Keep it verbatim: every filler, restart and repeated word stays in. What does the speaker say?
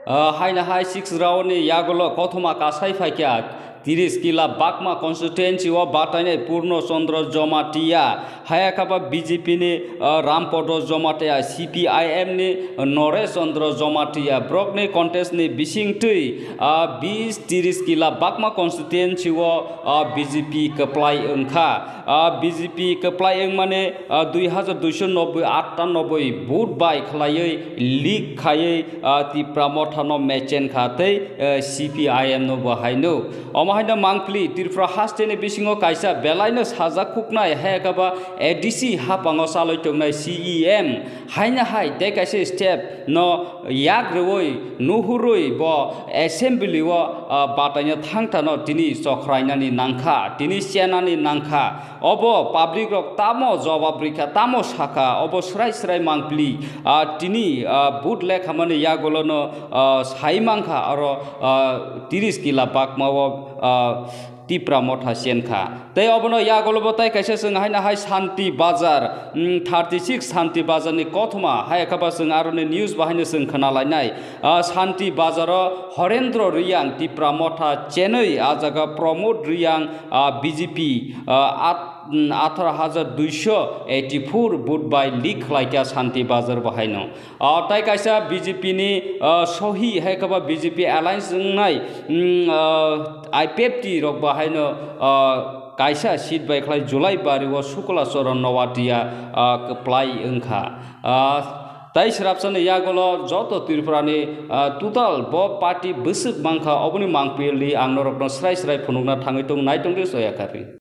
Ah, haina hai six round ni yagulo kothoma kasai phaikha tiris kila Bakma constituency o batainai Purno Chandra Jamatia, haya kaba B J P ni, ah, Rampodo Jamatia, C P I M ni Noresh Chandra Jamatia, brok ni contest ni bisingtwi, ah, bis tiris kila Bakma constituency o, ah, B J P kwplai wngkha. Ah, B J P kwplai wngmani, ah, dui hajar duiso nobboi atta nobboi vote bai khlaiwi leak khaiwi, ah, Tipra Motha no mechen kha tei, eh, C P I M no bo haino. Omo haino mangpili Tripura haste ni bisingo kaisa belaino sajak khuknai hai kaba A D C hapango chalwi tongnai C E M haino hai tei kaisa step no yak rwui nuhurui bo assembly o, ah, bataino thangthano tini chokhrainani nangkha, tini chenani nangkha. Obo public rok tamo jobab rikha, tamo sakha, obo srai srai mangpili, ah, tini, ah, vote lekhamani yagulono, ah, sai mankha aro, ah, tiris kila Bakma o, ah, Tipra Motha chen kha. Tei obono yagulo bo tai kaisa chwng haino hai Shanti Bazar, mm, thirty six Shanti Bazar ni kothoma hai kha ba chwng aroni news bo haino chwng khna lainai. Ah, Shanti Bazar o Horendro Riyang Tipra Motha chenwi, ah jaga Pramod Riyang, ah, B J P, ah, at-, mm, atharo hajar duiso eighty four vote bai leak khlaikha Shanti Bazar bo haino. Ah, tai kaisa B J P ni, ah, sohi hai kha ba B J P alliance wngnai, mm, ah, I P F T rok bo haino, ah, kaisa seat bai khlai July bari o Sukla Charan Noatia, ah, kwplai wngkha. Ah, tai srapsani yagulo joto Tripura ni, ah, total bo party bwswk mankha, oboni mangpili ang norokno srai srai phunukna thangwi tong, naitongdi soya kharwi.